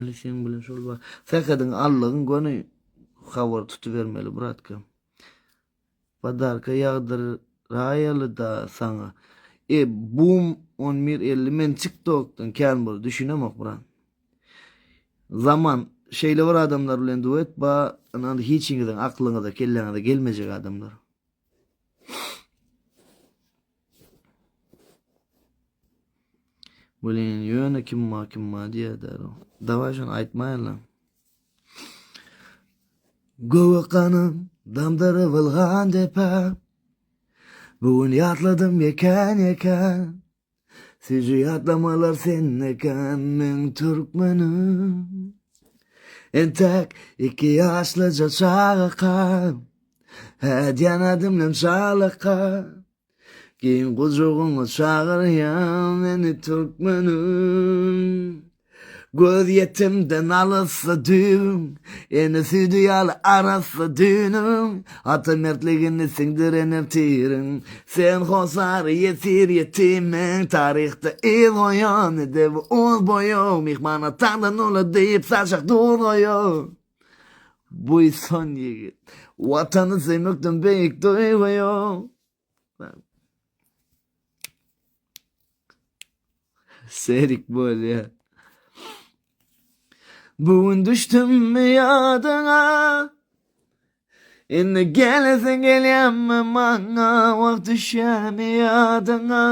Seň bilen şol bar. Sähediň allygyň göni habar tutubermeli bratka. Podarka ýagdyraýaly-da saňa. E bum on bir elli men tiktokdan kän bir düşünemok brat. Zaman şeýle bir adamlar bilen duet ba ynan hiçiňiziň aklyňyza kelläňize gelmejek adamlar. Welin ýöne kim ba kim ba diýýärler. Daway şony aýtmaýarlar. Göwek ganym damdyryp ylgan depe. Bu gün ýatladym ýekän ýekän. Süýji ýatlamalar sende eken meň türkmenim. Entek iki ýaşlyja çagakam. Ädýän ädimlem çalaka. Giň gujagyňa çagyrýan meni türkmenim. Gözýetimden alysda düýbüň, Ene süýdi ýaly arassa düýnüň, Ata mertligini siňdiren ertiriň. Sen hossary ýesir ýetimiň, Taryhda yz goýan edebi uz boýuň, Myhmana taňdan uly diýip saçak duz goýuň. Buýsan ýigit, Watany söýmekden beýik duýgy ýok. Serik bolýa. Bu gün düşdüm ýadyňa. Indi gelesiň gelýärmi maňa wagt düşýärmi ýadyňa.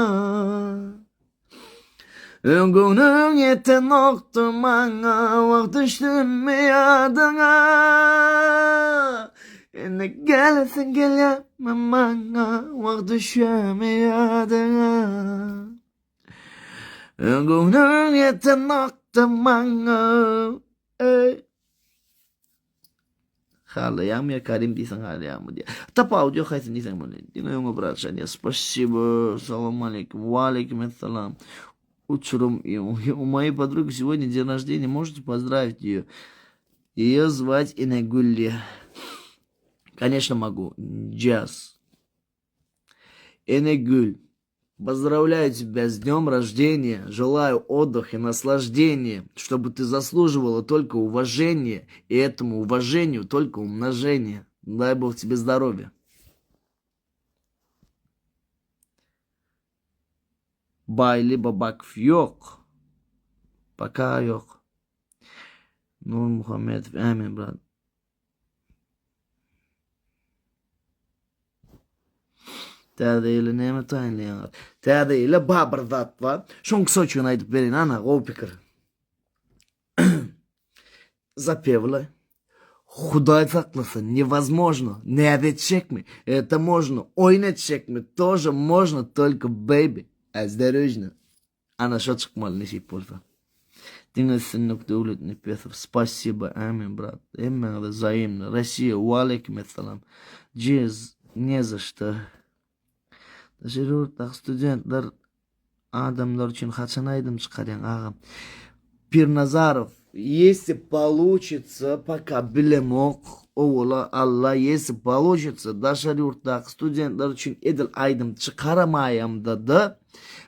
Öň göwnüň ýetenokdy maňa Wagt düşdümi ýadyňa Indi gelesiň gelýärmi maňa Wagt düşýärmi ýadyňa Öň göwnüň ýetenokdy maňa Eý. Halaýaňmy ýa Karim diýseň halaýaňmy diýýär. Tapawudy ýok haýsyny diýseň bolýar. Diňe öňe bratjan diýýär. Spasibo. Salam aleýkum. Waleýkim essalam. Uçurum у моей подруги сегодня день рождения. Можете поздравить ее? Ее звать Инегулли. Конечно могу. Джаз. Энегюль, поздравляю тебя с днем рождения, желаю отдыха и наслаждения, чтобы ты заслуживала только уважения, и этому уважению только умножение. Дай Бог тебе здоровья. Baýly Babakow ýok. Пока ýok. Nurmuhammedow, amin brat. Täze ýyly näme taýynlaýaňyz? Täze ýyla ba bir zat bar. Şoň kysajygyny aýdyp bereýin, ana, gowy pikir. Zapewla. Hudaý saklasyn, nevozможно. Näz etjekmi? Это можно. Oýun etjekmi? Тоже можно, только baby, осторожно. Ana şo çykmaly nesip bolsa. Diňe üstünlik Döwlet Nepesow spasiba amin brat hemmäňize zaýemno Rossiýa waleýkim essalam Jez ne za što Daşary ýurtdaky studentler adamlar üçin haçan aýdym çykarýaň agam Pirnazarow ýesi poluçitsa poka bilemok owala Alla ýesi poluçitsa daşary ýurtdaky studentler üçin edil aýdym çykaramaýamda-da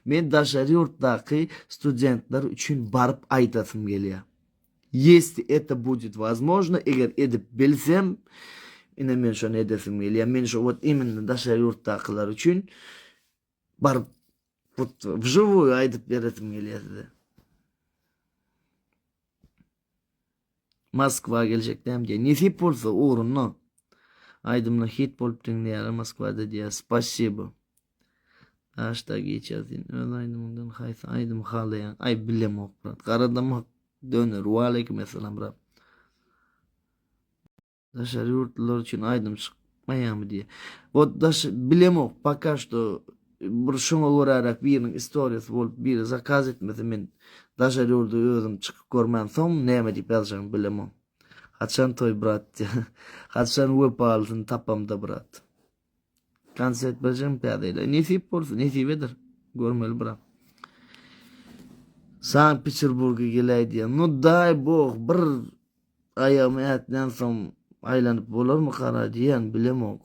Men daşary ýurtdaky studentler üçin baryp aýdasym gelýär. Ýesli eto budet wozmožno, eger edip bilsem, ine men şony edesim gelýär. Men şo wot iminno daşary ýurtdakylar üçin baryp wot wžiwuýu aýdyp beresim gelýär size. Moskwa geljek dämi diýýär. Nesip bolsa ugrunda. Aýdymlar hit bolup diňleýärler Moskwada diýýär. Spasibo. Daşda geç ýazyn. Öz aýdymyňdan haýsy aýdymy halaýaň? Aý bilemok brat. Garadamak döner. Waleýkim essalam brat. Daşary ýurtlular üçin aýdym çykmaýarmy diýýär. Wot daş bilemok poka şto bir şoňa göräräk biriniň istoriýasy bolup biri zakaz etmese men daşary ýurda özüm çykyp görmänsoň näme diýip ýazjagymy bilemok. Haçan toý brat diýýär. Haçan wepalysyny tapamda brat. Konsert berjekmi täze ýyla? Nesip bolsa, nesibedir. Görmeli brat. Sankt Peterburga geläý diýýär. Nu daý bog bir Aýagymy ätlänsoň aýlanyp bolarmykara diýýän bilemok.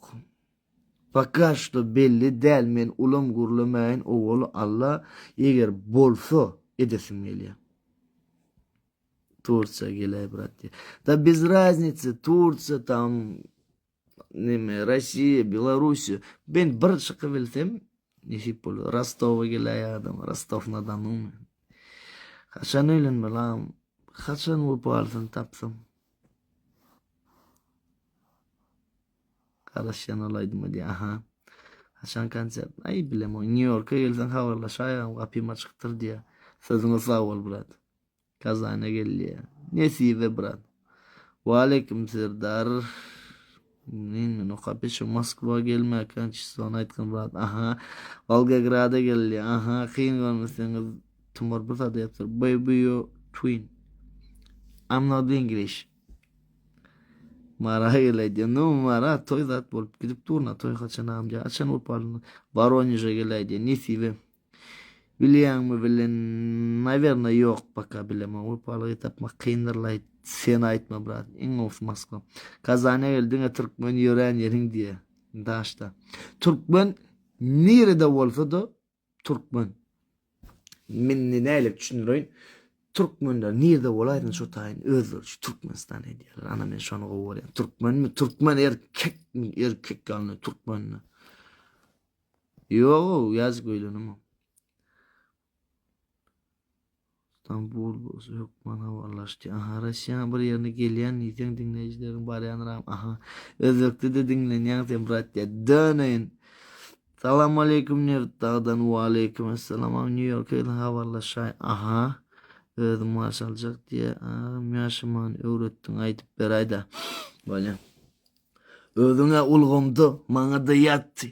Poka şto belli däl men ulam gürlemäýin owaly Alla eger bolsa edesim gelýä. Tursiýa geläý brat diýýär. Da bez raznicy Tursiýa tam neme Rossiýa, Belorussiýa. Men bir çykybilsem nesip bolar. Rostowa geläý adam, Rostow na Donu. Haçan öýlenmeli agam? Haçan wepalysyny tapsam? Garaşýan ol aýdyma diýýär. Aha. Haçan konsert? Aý bilemok. Nýu Ýorka gelseň habarlaşaý agam, gapym açykdyr diýýär. Sözüňe sag bol brat. Kazana gel diýýär. Nesibe brat. Waleýkim Serdar. Men okap geçen Moskwa gelmäkäň çислony aýtgyn brat. Aha. Wolgograda gel diýýär. Aha, kyn görmeseňiz Tumar bir zat ýazypdyr. Baby you twin. I'm not English. Mara geläýdi. Nu Mara toý zat bolup gidip dur na toý haçan agam diýýär. Haçan wepalyny Woroneže geläýdi. Nesibe. Bilýäňmi bilen nawerno ýok paka bilemok. Wepalygy tapmak kyndyr-laý. Sen aýtma brat. Iň gowusy Moskwa. Kazana gel diňe türkmen ýörän ýeriň diýýär. Daşda. Türkmen nirede bolsa-da Türkmen. Men indi nälik düşündireýin. Türkmenler nirde bolaýsyn şo taýyn özleri üçin Türkmenistan edýärler. Ana men şony gowy görýän. Türkmenmi? Türkmen erkekmi? Erkek ýaly türkmenmi? Ýok, ýazyk öýlenemok. Stambul bolsa hökman habarlaşdy. Aha, Russiýanyň bir ýerine gelýän diýseň diňleýjileriň barýandyram. Aha, Özbekde-de diňlenýäň sen brat diýýär. Döneýin. Salam aleýkum Nebitdagdan. Waleýkim essalam. Agam Nýu Ýorka gelseň habarlaşaý. Aha, özüm maş aljak diýýär. Agam ýaşamany öwretdiň aýdyp beräýdä. Bolýa. Özüň-ä ulgamda, maňa-da ýatdy.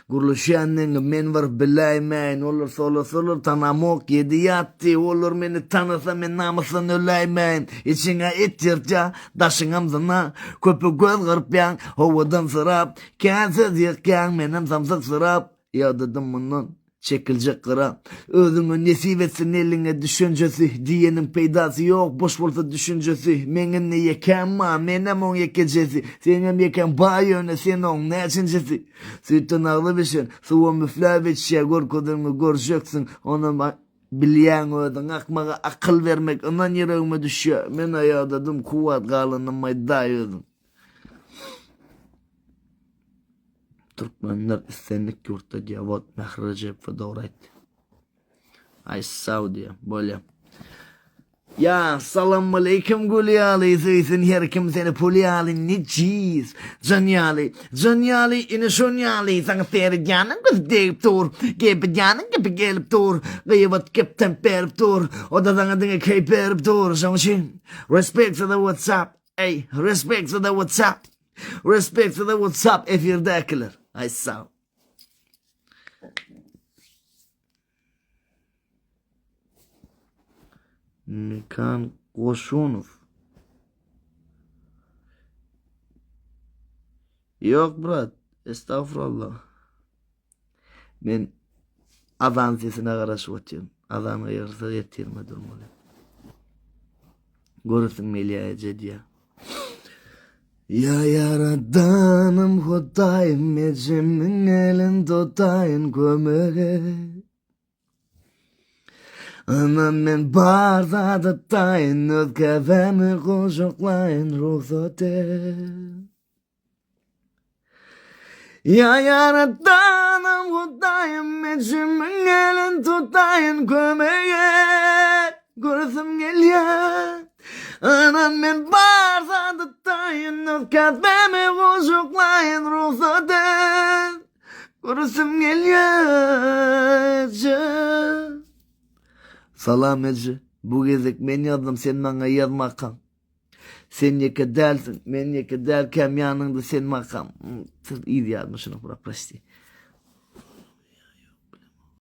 Gürleşýänleňňi men bir biläýmäýin, olar sorasalar tanamok, ýedi ýatdy, olar meni tanasa men namysdan öläýmäýin. Içiň-ä et ýyrtýa, daşyňam zyna, köpe göz gyrpýaň, howadan syrap, kän söz ýykýaň, menem samsyksyrap, ýadadym mundan. Çekiljek gyra. Özüňe nesip etsin eliňe düşenjesi, diýeniň peýdasy ýok, boş bolsa düşünjesi. Meň indi ýekäm bar, menem oň ýekejesi. Seňem ýekäň bar ýöne sen oň näçenjesi? Süýtden agzy bişen, suwam üfläp içýär, görkezeniňi görjeksiň, onam bilýäň özüň. Akmaga akyl bermek ynan ýüregime düşýär. Men-ä ýadadym, kuwwat galanyny aýdaý özüň. Türkmenler islendik ýurtda diýýär. Wot Mähri Rejepowa dogry aýtdy. Aý sag diýýär. Bolýa. Ýa salamaleýkim gül ýaly söýsün her kim seni pul ýaly nejis jan ýaly jan ýaly ine şon ýaly saňa seredýäniň gözi degip dur gep edýäniň gepi gelip dur gyýbat gep temp berip dur o-da saňa diňe keýp berip dur şoň üçin respect to the whatsapp eý respect to the whatsapp Respect size what's up efirdäkiler. Aý sag. Mekan Goşunow. Ýok brat, estagfurullah. Men azan sesine garaşyp otyryn. Azan gygyrsa ertirime durmaly. Göresim gelýär eje diýýär. Ýa ýaradanym Hudaýym ejemiň elin tutaýyn kömek et. Ynam men bar zada taýyn öz käbämi gujaklaýyn rugsat et. Ýa ýaradanym Hudaýym ejemiň elin tutaýyn kömek et göresim gelýär Ynan men bar zada taýyn öz käbämi gujaklaýyn rugsat et göresim gelýär eje Salam eje bu gezek men ýazdym sen maňa ýazmakaň Sen ýeke dälsiň, men ýeke dälkäm ýanyňda sen makam. Siz yz ýazmyşyny bura, prosti.